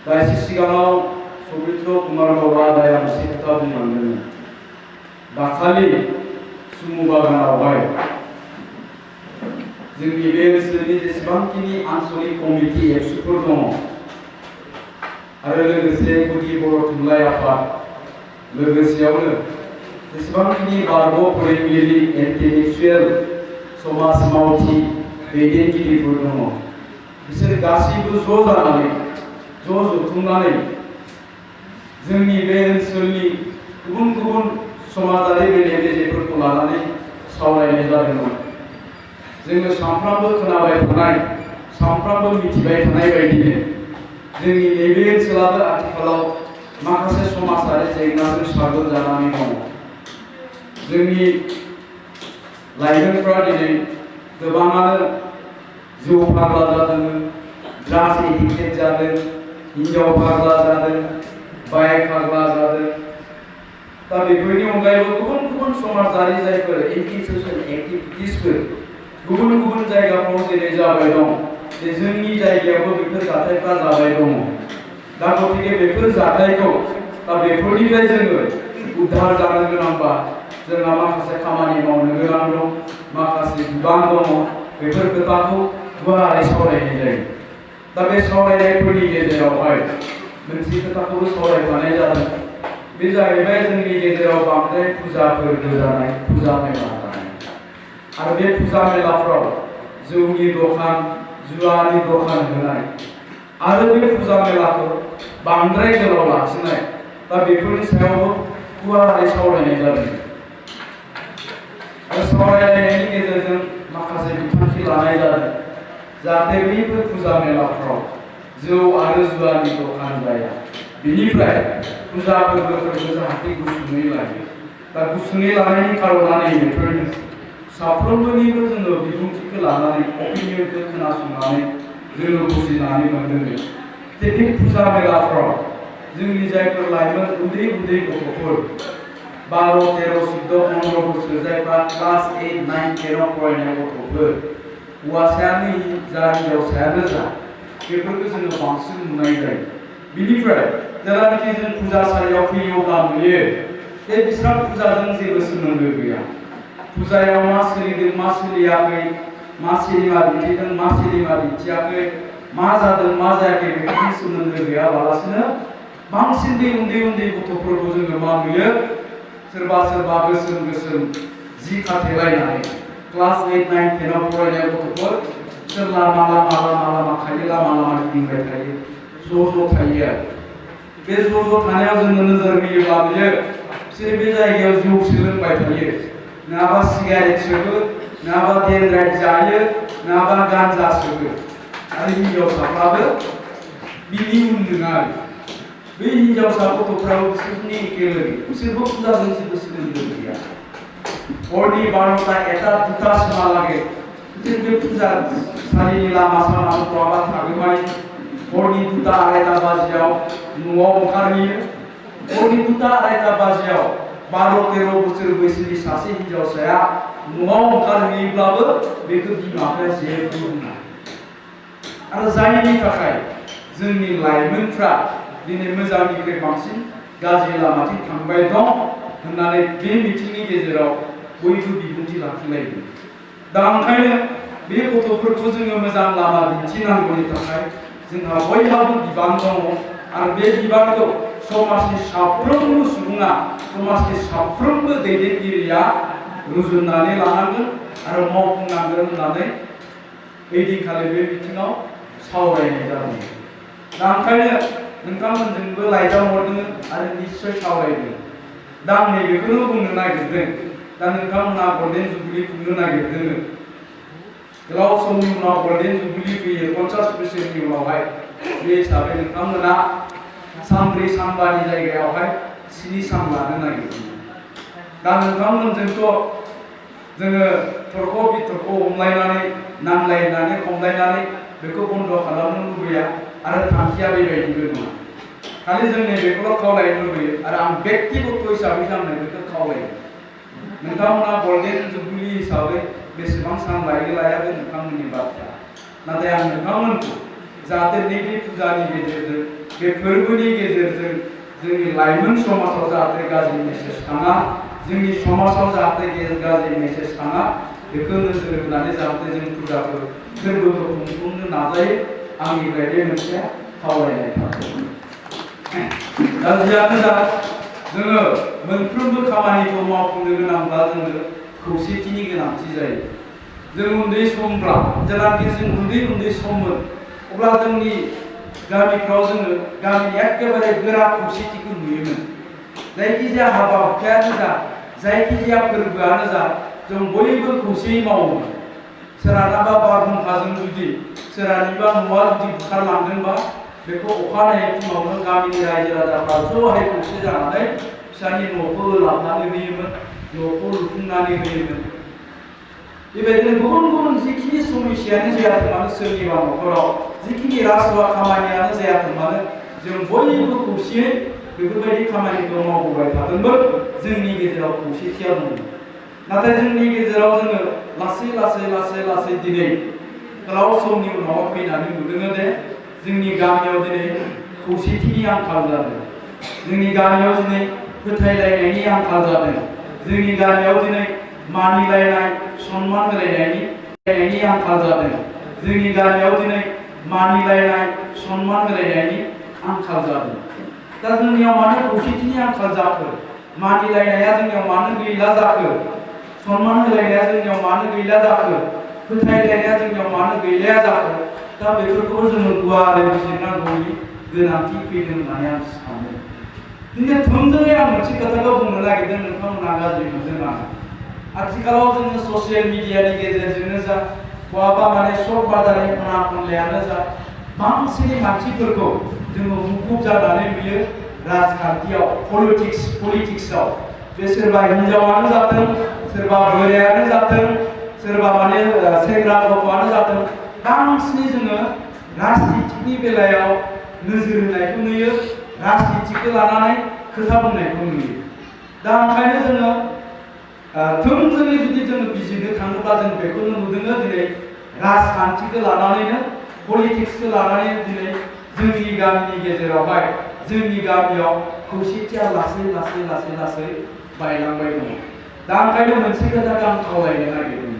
दाइसे सिगाङाव सौरित्र कुमार गौराया मोनसे खोथा बुंलांदोंमोन। दाखालि सुमु बागानावहाय जोंनि बे ओनसोलनि जेसेबांखिनि आनसलिक कमिटि एबसुफोर दङ आरो लोगोसे गुदि बर' थुनलाइ आफाद लोगोसेयावनो जेसेबांखिनि बारग' फोरोंगिरि इन्टेलेक्चुयेल समाज मावथि दैदेनगिरिफोर दङ बिसोर गासैबो ज' जानानै ज' जथुमनानै जोंनि बे ओनसोलनि गुबुन गुबुन समाजारि बेले बेजेफोरखौ लानानै सावरायनाय जादोंमोन। जोङो सानफ्रामबो खोनाबाय थानाय सानफ्रामबो मिथिबाय थानाय बायदिनो जोंनि नैबे ओनसोलाबो आथिखालाव माखासे समाजारि जेंनाजों साग्लोबजानानै दङ। जोंनि लाइमोनफ्रा दिनै गोबाङानो जौ फाग्ला जादों, ड्राग्स एडिक्टेड जादों, हिन्जाव फाग्ला जादों, बाइक फाग्ला जादों। दा बेफोरनि अनगायैबो गुबुन गुबुन समाजारि जायफोर एन्टि ससियेल एक्टिभिटिसफोर गुबुन गुबुन जायगाफ्राव जेरै जाबाय दं जे जोंनि जायगायावबो बेफोर जाथायफ्रा जाबाय दङ। दा गतिके बेफोर जाथायखौ दा बेफोरनिफ्राय जोङो उद्धार जानो गोनांबा जोंहा माखासे खामानि मावनो गोनां दं, माखासे बिबान दङ। बेफोर खोथाखौ गुवारै सावरायनाय जायो। दा बे सावरायनायफोरनि गेजेरावहाय मोनसे खोथाखौबो सावरायफानाय जादों। बे जाहैबाय जोंनि गेजेराव बांद्राय फुजा फोरबो जानाय, फुजा मेला जानाय आरो बे फुजा मेलाफ्राव जौनि दखान, जुवानि दखान होनाय आरो बे फुजा मेलाखौ बांद्राय गोलाव लाखिनाय। दा बेफोरनि सायावबो गुवारै सावरायनाय जादों। आरो सावरायनायनि गेजेरजों माखासे बिथांखि लानाय जादों जाहाथे बैफोर फुजा मेलाफ्राव जौ आरो जुवानि दखान जाया। बिनिफ्राय फुजा फोरबोफोरखौ जाहाथे गुसुङै लायो। दा गुसुङै लानायनि खार'ना नैबेफोरनो साफ्रोमबोनिबो जोङो बिबुंथिखौ लानानै अपिनियनखौ खोनासंनानै जोङो बुजिनानै मोनदों जे बे फुजा मेलाफ्राव जोंनि जायफोर लाइमोन उन्दै उन्दै गथ'फोर 12, 13, 14, 15 बोसोर जायफ्रा क्लास 8, 9, 10 फरायनाय गथ'फोर हौवासायानो जा हिन्जावसायानो जा बेफोरखौ जोङो बांसिन नुनाय जायो। बिनिफ्राय जेब्लानाखि जों फुजासालियाव फैयो अब्ला नुयो बे बिस्रा फुजाजों जेबो सोमोन्दो गैया। फुजायाव मा सोलिदों मा सोलियाखै, मा सिनेमा दिन्थिदों मा सिनेमा दिन्थियाखै, मा जादों मा जायाखै बेफोरनि सोमोन्दो गैयाबालासिनो बांसिन बे उन्दै उन्दै गथ'फोरखौ जोङो मा नुयो सोरबा सोरबा गोसोम गोसोम जि खाथेलायनानै क्लास 8, 9, 10 फरायनाय गथ'फोर बिसोर लामा खायो, लामा गिदिंबाय थायो, ज' थायो आरो बे ज' थानायाव जोङो नोजोर होयोब्ला नुयो बिसोर बे जायगायाव जौ सोलोंबाय थायो, नङाबा सिगारेट सोबो, नङाबा डेनड्राइट जायो, नङाबा गान्जा सोबो। आरो हिन्जावसाफ्राबो बिनि उन नङा आरो बै हिन्जावसा गथ'फ्राबो बिसोरनि एखे लोगो, बिसोरबो फुजाजों जेबो सोमोन्दो गैया। हरनि 12टा 1टा 2टासिमहालागै बिसोर बे फुजासालिनि लामा सामाफ्राव थागोमायो। हरनि 2टा 2:30 बाजियाव न'आव ओंखारहैयो। हरनि 2टा 2:30 बाजियाव 12-13 बोसोर बैसोनि सासे हिन्जावसाया न'आव ओंखारहैयोब्लाबो बेखौ बिमाफ्रा जेबो बुङा। आरो जायनि थाखाय जोंनि लाइमोनफ्रा दिनै मोजांनिख्रुइ बांसिन गाज्रि लामाथिं थांबाय दं होननानै बे मिथिंनि गेजेराव बयबो बिबुंथि लाखिलायदों। दा ओंखायनो बे गथ'फोरखौ जोङो मोजां लामा दिन्थिनांगौनि थाखाय जोंहा बयहाबो बिबान दङ आरो बे बिबानखौ समाजनि साफ्रोमबो सुबुङा, समाजनि साफ्रोमबो दैदेनगिरिया रुजुननानै लानांगोन आरो मावफुंनांगोन होननानै ओइदिनखालि बे बिथिङाव सावरायनाय जादों। दा ओंखायनो नोंथांमोनजोंबो लाइजाम हरदों आरो निश्चय सावरायदों। दा आं नैबेखौनो बुंनो नागिरदों। दा नोंथांमोना गल्डेन जुबुलि खुंनो नागिरदों। गोलाव समनि उनाव गल्डेन जुबुलि फैयो 50 बोसोरनि उनावहाय। बे हिसाबै नोंथांमोना सानब्रै सानबानि जायगायावहाय 7 सान लानो नागिरदों। दा नोंथांमोनजोंथ' जोङो थरख' बिथरख' हमलायनानै नांलायनानै खमलायनानै बेखौ बन्द खालामनो लुबैया आरो थांखिया बेबायदिबो नङा। खालि जों नैबेखौल' खावलायनो लुबैयो आरो आं बेक्तिगत हिसाबै आं नैबेखौ खावलायो। नोंथांमोना गल्डेन जुबुलि हिसाबै बेसेबां सान लायो लाया बे नोंथांमोननि बाथ्रा। नाथाय आं नोंथांमोनखौ जाहाथे नैबे फुजानि गेजेरजों बे फोरबोनि गेजेरजों जोंनि लाइमोन समाजाव जाहाथे गाज्रि मेसेज थाङा, जोंनि समाजाव जाहाथे गाज्रि मेसेज थाङा, बेखौ नोजोर होनानै जाहाथे जों फोरबोखौ खुंफुंनो नाजायो। आंनिफ्राय बे मोनसे खावलायनाय थाबाय। दा जियानो जा जोङो मोनफ्रोमबो खामानिखौ मावफुंनो गोनांब्ला जोङो खौसेथिनि गोनांथि जायो। जों उन्दै समब्ला जेब्लानाखि जों उन्दै सममोन अब्ला जोंनि गामिफ्राव जोङो गामिनि एखेबारे गोरा खौसेथिखौ नुयोमोन। जायखिजाया हाबा हुखायानो जा, जायखिजाया फोरबोआनो जा, जों बयबो खौसेयै मावोमोन। सोरहाबा बारहुंखाजों जुदि सोरहानिबा न'आ जुदि बुखारलांदोंबा बेखौ अखानायै फुङावनो गामिनि रायजो राजाफ्रा ज'हाय खौसे जानानै फिसानि न'खौ लाबनानै होयोमोन, न'खौ लुफुंनानै होयोमोन। बेबायदिनो गुबुन गुबुन जिखिनि समस्यानो जायाथों मानो सोरनिबा न'खराव जिखिनि राजहुवा खामानियानो जायाथों मानो जों बयबो खौसेयै बेफोरबायदि खामानिखौ मावबोबाय थादोंमोन। जोंनि गेजेराव खौसेथिया दंमोन। नाथाय जोंनि गेजेराव जोङो लासै दिनै गोलाव समनि उनाव फैनानै नुदों दे जोंनि गामियाव दिनै खौसेथिनि आंखाल जादों। जोंनि गामियाव दिनै फोथायलायनायनि आंखाल जादों। जोंनि गामियाव दिनै मानिलायनाय, सन्मान होलायनायनि आंखाल जादों। जोंनि गामियाव दिनै मानिलायनाय, सन्मान होलायनायनि आंखाल जादों। दा जोंनियाव मानो खौसेथिनि आंखाल जाखो? मानिलायनाया जोंनियाव मानो गैला जाखो? सन्मान होलायनाया जोंनियाव मानो गैला जाखो? फोथायलायनाया जोंनियाव मानो गैलाया जाखो? दा बेफोरखौ जोङो गुवारै बिजिरनांगौनि गोनांथि फैदों होननानै आं सानो। दिनै थोंजोङै आं मोनसे खोथाखौ बुंनो नागिरदों, नोंथांमोना गाज्रि मोनदों नामा? आथिखालाव जोङो ससियेल मिडियानि गेजेरजोंनो जा, बहाबा माने सक बाजारनि खना खनलायानो जा, बांसिन मानसिफोरखौ जोङो मुखुब जानानै नुयो राजखान्थियाव, पलिटिक्सआव। बे सोरबा हिन्जावानो जाथों, सोरबा बोरायानो जाथों, सोरबा माने सेंग्रा गथ'आनो जाथों, बांसिनै जोङो राजनितिनि बेलायाव नोजोर होनायखौ नुयो, राजनितिखौ लानानै खोथा बुंनायखौ नुयो। दा ओंखायनो जोङो थोंजोङै जुदि जोङो बिजिरनो थाङोब्ला जों बेखौनो नुदों दिनै राजखान्थिखौ लानानैनो, पलिटिक्सखौ लानानैनो दिनै जोंनि गामिनि गेजेरावहाय, जोंनि गामियाव खौसेथिया लासै बायलांबाय दङ। दा ओंखायनो मोनसे खोथाखौ आं खावलायनो नागिरदों।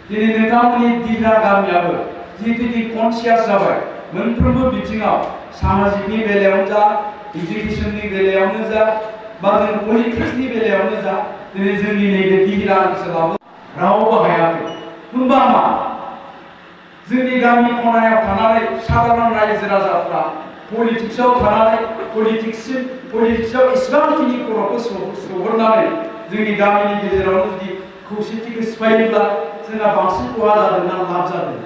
दिनै नोंथांमोननि दिघा गामियाबो जिहेतु कनसियास जाबाय मोनफ्रोमबो बिथिङाव, सामाजिकनि बेलायावनो जा, इडुकेसननि बेलायावनो जा, बा जों पलिटिक्सनि बेलायावनो जा, दिनै जोंनि नैबे दिघा ओनसोलावबो रावबो हायाखै। होनबा मा? जोंनि गामि खनायाव थानानै साधारन रायजो राजाफ्रा पलिटिक्सआव थानानै पलिटिक्सआव इसेबांखिनि खर'खौ सौहरनानै जोंनि गामिनि गेजेरावनो जुदि खौसेथिखौ सिफायोब्ला जोंहा बांसिन खहा जादों ना लाब जादों?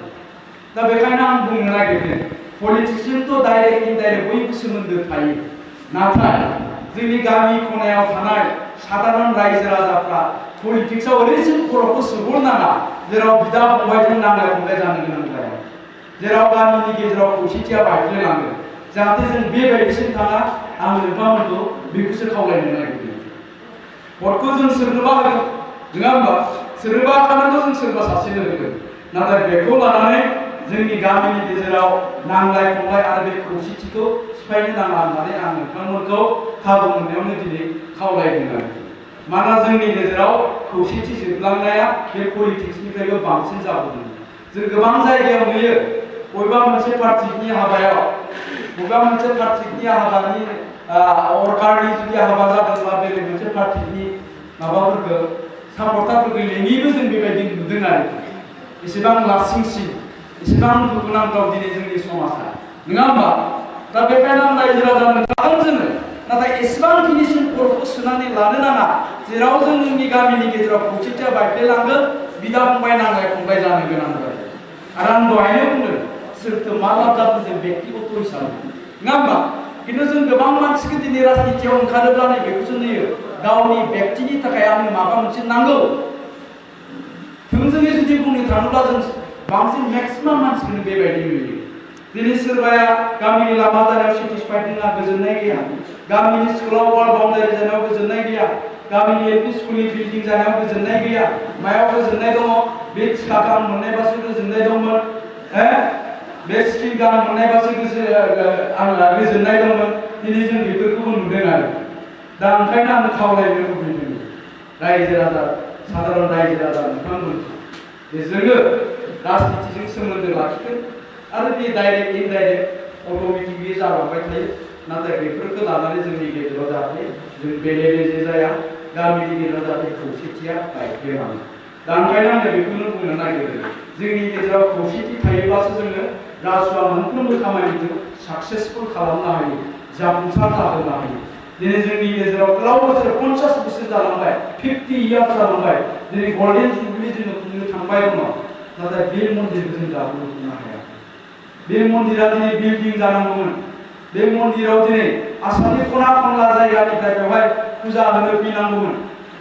दा बेखायनो आं बुंनो नागिरदों, पलिटिक्सजोंथ' डाइरेक्ट इनडाइरेक्ट बयबो सोमोन्दो थायो। नाथाय जोंनि गामि खनायाव थानाय साधारन रायजो राजाफ्रा पलिटिक्सआव ओरैनो खर'खौ सौहरनाङा जेराव बिदा फंबायजों नांलाय खमलाय जानो गोनां जाया, जेराव गामिनि गेजेराव खौसेथिया बायफ्लेलाङो। जाहाथे जों बेबायदिसिम थाङा, आं नोंथांमोनखौ बेखौसो खावलायनो नागिरदों। भटखौ जों सोरनोबा होगोन, नङा होमबा? सोरनोबा खानांगौ, जों सोरबा सासेनो होगोन। नाथाय बेखौ लानानै जोंनि गामिनि गेजेराव नांलाय खमलाय आरो बे खौसेथिखौ सिफायनो नाङा होननानै आं नोंथांमोनखौ खाबु मोननायावनो दिनै खावलायदों आरो। मानोना जोंनि गेजेराव खौसेथि जोबलांनाया बे पलिटिक्सनिफ्रायबो बांसिन जाबोदों। जों गोबां जायगायाव नुयो, बबेबा मोनसे पार्टिनि हाबायाव, बबेबा मोनसे पार्टिनि हाबानि अरकारनि जुदि हाबा जादोंब्ला बेलेग मोनसे पार्टिनि माबाफोरखौ सापर्टारफोरखौ लेङिबो जों बेबायदि नुदों आरो। एसेबां लासिंसिन, एसेबां दुखुनांथाव दिनै जोंनि समाजा, नङा होमबा? दा बेखायनो आं रायजो राजानो थागोन जोङो, नाथाय एसेबांखिनिसिम खर'खौ सोनानै लानो नाङा जेराव जोंनि गामिनि गेजेराव खौसेथिया बायफ्लेलांगोन, बिदा फंबाय नांलाय खमलाय जानो गोनां जायो। आरो आं दहायनो बुंदों, सोरथो मा लाब जादों जों बेक्तिगत हिसाबै, नङा होमबा? खिन्थु जों गोबां मानसिखौ दिनै राजनितियाव ओंखारोब्ला नै बेखौसो नुयो, गावनि बेक्तिनि थाखाय आंनो माबा मोनसे नांगौ। थोंजोङै जुदि बुंनो थाङोब्ला जों बांसिन मेक्सिमाम मानसिखौनो बेबायदि नुयो। दिनै सोरबाया गामिनि लामा जानायाव सेटिसफाइड नङा, गोजोननाय गैया। गामिनि स्कुलाव वाल बाउन्डारि जानायाव गोजोननाय गैया। गामिनि एलपि स्कुलनि बिल्डिं जानायाव गोजोननाय गैया। मायाव गोजोननाय दङ? बे थिखा मोननायबासो गोजोननाय दंमोन। बे स्किम गाहाम मोननायबासो आंहा गोजोननाय दंमोन दिनै जों बेफोरखौबो नुदों आरो दा ओंखायनो आं खावलायनो लुबैदों रायजो राजा साधारन रायजो राजा नोंथांमोन जोङो राजनितिजों सोमोन्दो लाखिगोन आरो बे डाइरेक्ट इनडाइरेक्ट अट'मेटिकलि जालांबाय थायो नाथाय बेफोरखौ लानानै जोंनि गेजेराव जाहाथे जों बेले बेजे जाया गामिनि गेजेराव जाहाथे खौसेथिया बायफ्लेलाङो दा ओंखायनो आङो बेखौनो बुंनो नागिरदों जोंनि गेजेराव खौसेथि थायोब्लासो जोङो राजुआ मोनफ्रोमबो खामानिखौ साक्सेसफुल खालामनो हायो जाफुंसार जाहोनो हायो दिनै जोंनि गेजेराव गोलाव बोसोर 50 बोसोर जालांबाय 50 इयार्स जालांबाय दिनै गल्डेन जुबलि जोङो खुंनो थांबाय दङ नाथाय बे मन्दिरखौ जों दाबो लुफुंनो हाया बे मन्दिरा दिनै बिल्डिं जानांगौमोन बे मन्दिराव दिनै आसामनि खना खनला जायगानिफ्राय बेवहाय फुजा होनो फैनांगौमोन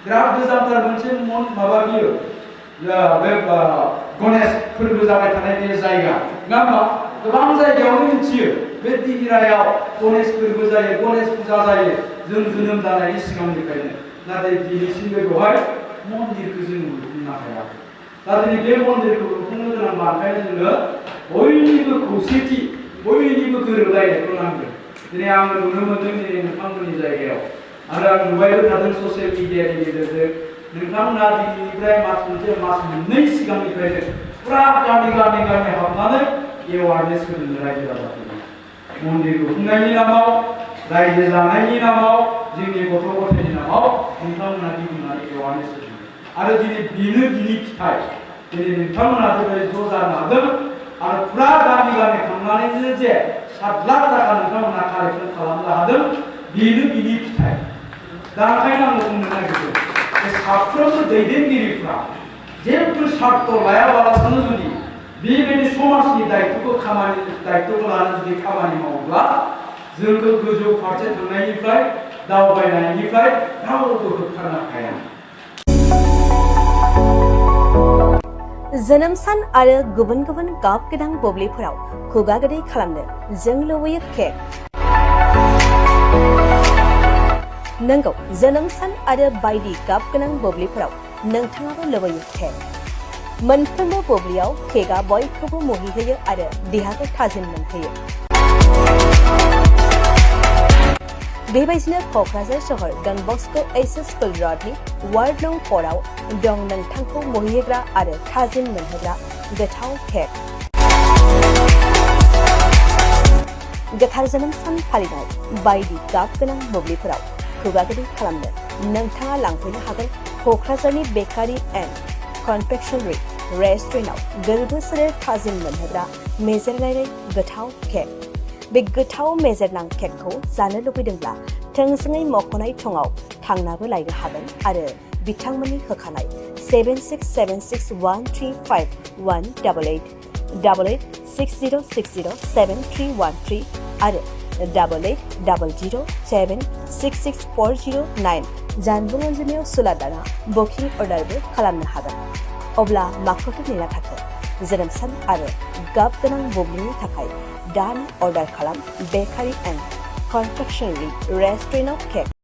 बिराद गोजानथार मोनसे माबा बियो बे गणेश फोरबो जाबाय थानाय बे जायगा नङा होमबा गोबां जायगायावनो मिथियो बे दिगिरायाव गणेश फोरबो जायो गणेश फुजा जायो जों जोनोम जानायनि सिगांनिफ्रायनो नाथाय दिनैसिमबो बेवहाय मन्दिरखौ जों लुफुंनो हायाखै दा दिनै बे मन्दिरखौ लुफुंनो गोनांबा ओंखायनो जोङो बयनिबो खौसेथि बयनिबो गोरोबलायनायखौ नांगोन दिनै आङो नुनो मोन्दों दिनै नोंथांमोननि जायगायाव आरो आं नुबायबो थादों ससियेल मिडियानि गेजेरजों नोंथांमोना दिनैनिफ्राय मास मोनसे मास मोननै सिगांनिफ्रायनो फुरा गामि गामि गामि हाबनानै एवारनेस होनो रायजो राजाफोरनो मन्दिर लुफुंनायनि नामाव रायजो जानायनि नामाव जोंनि गथ' गथायनि नामाव नोंथांमोना गिदिंनानै एवारनेस होनो आरो दिनै बेनो बिनि फिथाइ दिनै नोंथांमोना ज' जानो हादों आरो फुरा गामि गामि थांनानैनो जे 7 लाख थाखा नोंथांमोना कालेक्सन खालामनो हादों बेनो बिनि फिथाइ दा ओंखायनो आं बुंनो नागिरदों साफ्रोमबो दैदेनगिरिफ्रा जेबो स्वार्थ लायाबालासिनो जुदि बेबायदि समाजनि दायित्वखौ लानानै जुदि खामानि मावोब्ला जोंखौ गोजौ फारसे थांनायनिफ्राय दावबायनायनिफ्राय रावबो होबथानो हाया जोनोम सान आरो गुबुन गुबुन गाब गोनां बुब्लिफोराव खुगा गोदै खालामनो जों लुबैयो केक नंगौ जोनोम सान आरो बायदि गाब गोनां बुब्लिफोराव नोंथाङाबो लुबैयो केक मोनफ्रोमबो बुब्लियाव केकआ बयखौबो मुहिहोयो आरो देहाखौ थाजिम मोनहोयो बेबायदिनो क'क्राझार सहर डन बस्क' एचएस स्कुल र'डनि वार्ड नं 4 आव दं नोंथांखौ मुहिहोग्रा आरो थाजिम मोनहोग्रा गोथाव केक गोथार जोनोम सान फालिनाय बायदि गाब गोनां बुब्लिफोराव खुगा गोदै खालामनो नोंथाङा लांफैनो हागोन क'क्राझारनि बेकारि एन्ड कनफेक्शनारि रेस्टुरेन्टआव गोरबो सोलेर थाजिम मोनहोग्रा मेजेरनाय गोथाव केक बे गोथाव मेजेरनां केकखौ जानो लुबैदोंब्ला थोंजोङै मख'नाय थंआव थांनाबो लायनो हागोन आरो बिथांमोननि होखानाय 767601351888 8860607313 आरो 8800766409 जानबुं अनजिमायाव सुलादाना बुकिं अर्डारबो खालामनो हागोन अब्ला माखौथो नेना थाखो जोनोम सान आरो गाब गोनां बुब्लिनि थाखाय दानो अर्डार खालाम बेकारि एन्ड कनफेक्शनारि रेस्टुरेन्टआव केक